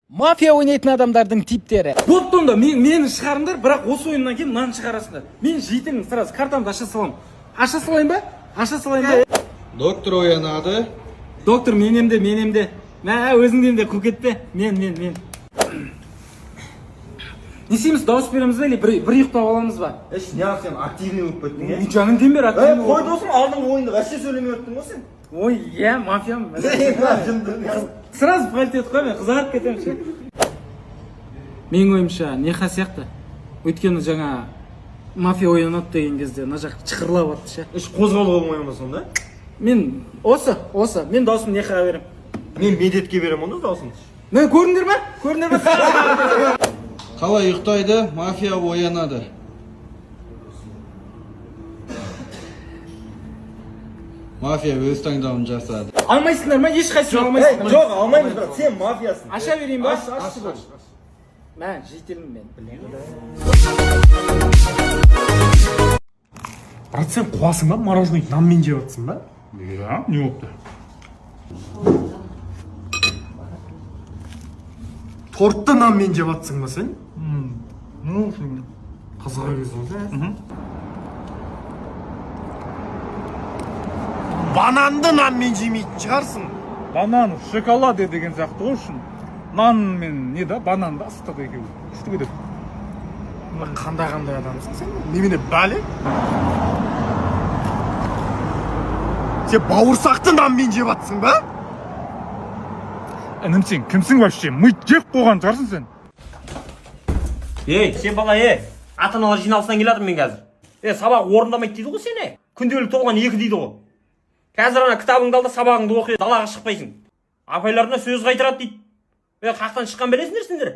Мафия ойнайтын адамдардың типтері. Бопты, онда мені шығарыңдар, бірақ осы ойыннан кейін мынаны шығарасыңдар. Мен жейтінмін, сразу картамды аша саламын. Аша салайын ба? Аша салайын ба? Доктор оянады. Доктор, мен емде, мен емде. Мә, өзіңден де қуып кетпе. Мен. Не істейміз, дауыс береміз ба или бір ұйықтап аламыз ба? Еш, неғып сен активный болып кеттің, е? Жаныңнан бері Ей, активный қой, болып- досым, алдыңғы ойында вообще сөйлемей өттің ғой сен. Ой, иә, мафиямын. Сразу пальто етіп қой, мен қызарып кетемін ше. Менің ойымша, Неха сияқты. Өйткені жаңа мафия оянады деген кезде мына жақ шықырлап атты ше. Еш, қозғалуға болмай ма сонда? Мен осы, мен дауысымды Нехаға беремін. Мен Медетке беремін онда дауысымды. Міне, көрдіңдер ма? Көрдіңдер ма? Қалай ұйықтайды? Мафия оянады. Мафия өз таңдауын жасады. Алмайсыңдар ма? Ешқайсысын Ей, алмайсыңдар. жоқ, алмаймыз, брат, сен мафиясың. Аша берейін ба? Аш, аш, аш. Мә, жителімін мен. Брат, сен қуасың ба? Мороженое нанмен жеп жатсың ба? Иә, не болыпты? Тортты нанмен жеп жатсың ба сен? Қызық екенсің ғой. Бананды нанмен жемейтін шығарсың. Банан в шоколаде деген сияқты ғой үшін. Нан мен не да, банан да ыстық екеуі. Күшті кетеді. Қандай қандай адамсың сен? Немене бәле? Сен бауырсақты нанмен жеп жатсың ба? Інім, сен кімсің вообще? Ми жеп қойған шығарсың сен. Ей, сен бала, ей, ата аналар жиналысынан келе жатырмын мен қазір. Е, сабақ орындамайды дейді ғой сені. Күнделік толған екі дейді ғой. Қазір ана кітабыңды ал да сабағыңды оқи, далаға шықпайсың. Апайларына сөз қайтарады дейді. Е, қақтан шыққан білесіңдер сендер.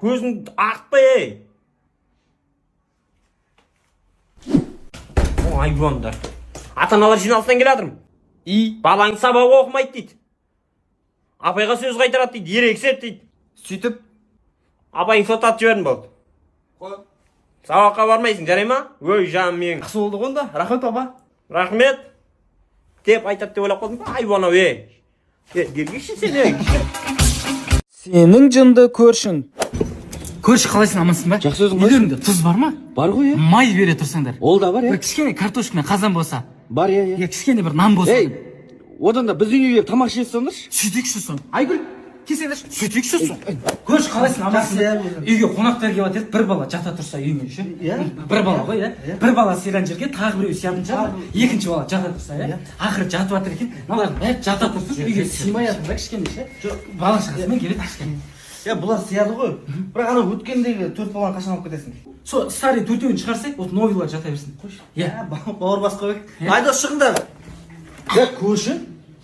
Көзіңді ағытпа, ей. О, айуандар. Ата аналар жиналысынан келе жатырмын. И балаң сабақ оқымайды дейді. Апайға сөз қайтарады дейді, ерегіседі дейді. Сөйтіп, Апайың соттатып жібердім, болды. Сабаққа бармайсың, жарай ма? Өй, жаным менің. Жақсы болды ғой онда. Рахмет, папа. Рахмет. Деп айтады деп ойлап қалдым ба? Айуан ау, ей. Е, келгейші сен, ей. Сенің жынды көршің. Көрші, қалайсың, амансың ба? Жақсы, өзің? Үйлеріңде тұз бар ма? Бар ғой, иә. Май бере тұрсаңдар. Ол да бар, Бір иә. кішкене картошка мен қазан болса. Бар, иә, иә. Иә, кішкене бір нан болса. Ей, одан да біздің үйге келіп тамақ іше салыңдаршы. Сөйтейікші соны. Айгүл, келсеңдерші, сөйтейікші соны. Көрші, қалайсың, амансың ба? Үйге қонақтар келіп жатыр еді, бір бала жата тұрса үйіңе ше. Бір бала ғой, иә. Бір бала сыйған жерге тағы біреу сиятын шығар. Екінші бала жата тұрса, иә. Ақыры жатып жатыр екен. Мыналардың бәрі жата тұрсын, үйге сыймай жатыр да кішкене ше. Бала шағасымен келеді кішкене. Е, бұлар сияды ғой. Бірақ ана өткендегі төрт баланы қашан алып кетесің? Сол старый төртеуін шығарсай, вот новыйлар жата берсін. Қойшы. Иә. Бауыр басқа бек. Айдос, шығыңдар. Е, көрші.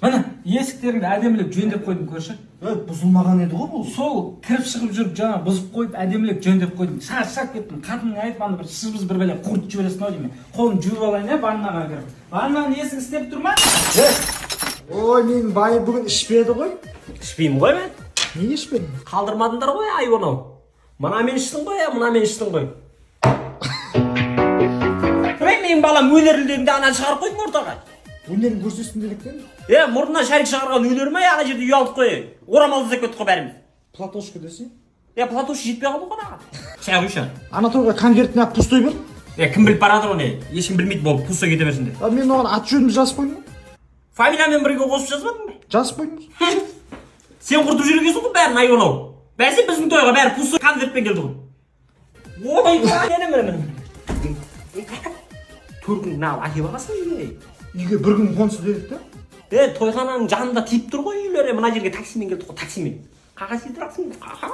Міне, есіктеріңді әдемілеп жөндеп қойдым, көрші. Е, бұзылмаған еді ғой бұл. Сол кіріп шығып жүріп жаңа бұзып қойып, әдемілеп жөндеп қойдым. Шаршап кеттім. Қатыныңа айтып, ана бір шыбыз бір бәле құртып жібересің ау деймін. Қолын жуып алайын, иә, ваннаға кіріп. Ваннаның есігі істеп тұр ма? Ой, менің байым бүгін ішпеді ғой. Ішпеймін ғой мен. Неге ішпедің? Қалдырмадыңдар ғой, айуан ау. Мына мен іштің ғой, мына мен іштің ғой. Ей, менің балам өнерлі дегенде ананы шығарып қойдың ортаға. Өнерін көрсетсін дедік те. Е, мұрнынан шарик шығарған өнер ме, ана жерде ұялдық қой. Орамал іздеп кеттік қой бәріміз. Платошка десе. Е, платош жетпей қалды ғой анаға. Шай құйшы. Ана тойға конвертіне алып пустой бер. Е, кім біліп баратыр оны? Ешкім білмейді, болды, пустой кете берсін деп. А мен оған аты жөнімді жазып қойдым ғой. Фамилиямен бірге қосып жазбадың ба? Жазып қойдым. Сен құртып жүргенсің ғой бәрін, айуан ау. Бәсе, біздің тойға бәрі пустой конвертпен келді ғой. Ой, міне, міне, міне. Төркін мына әкеліп алғансың үйге. Үйге бір күн қонсын дедік те. Е, тойхананың жанында тиіп тұр ғой үйлері. Мына жерге таксимен келдік қой, таксимен. Қаға сыйдырасың. Қаға.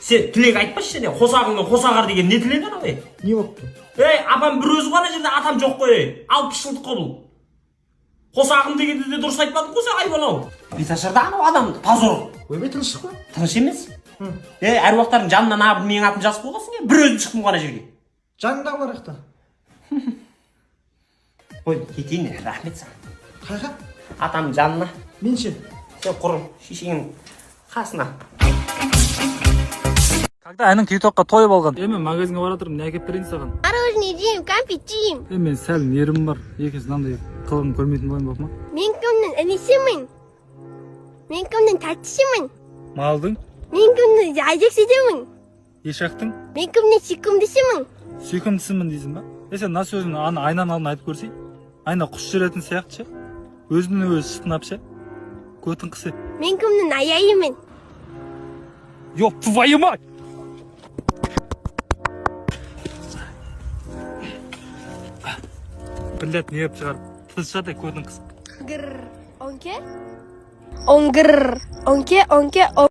Сен тілек айтпашы сен, қосағың мен қосағар деген не тілек анау, ей? Не болыпты? Ей, апам бір өзі ғой ана жерде, атам жоқ қой, ей. 60 жылдық қой бұл. Қосағым дегенді де дұрыс айтпадың ғой сен, айуан ау. Беташарда анау адам позор. Ойбай, тыныштық па? Тыныш емес. Е, әруақтардың жанынан ағып менің атымды жазып қойғансың, е, бір өзім шықтым ғой ана жерге. Жанындағылар жақта. Қой, кетейін, е, рахмет саған. Қайға? Атамның жанына. Мен ше? Сен құр шешеңнің қасына. Когда әнің тиктокқа тойып алған. Е, мен магазинге бара жатырмын, не әкеліп берейін саған? Мороженое жеймін, кәмпит жеймін. Е, мен сәл нервім бар. Екінші мынандай қылығын көрмейтін болайын, болды ма? Мен кімнің інісімін? Мен кімнің тәттісімін? Малдың. Мен кімнің әжексізімін? Ешақтың. Мен кімнің сүйкімдісімін? Сүйкімдісімін дейсің ба? Е, сен мына сөзін ана айнаның алдына айтып көрсей. Айна құс жүретін сияқты ше, өзінен өзі шытынап ше, көтін қысы. Мен кімнің аяйымын? Ёб твою мать! Блять, не шығарып тысшады, көтін қысып. Гр. Онке? Онгр. Онке, онке, он.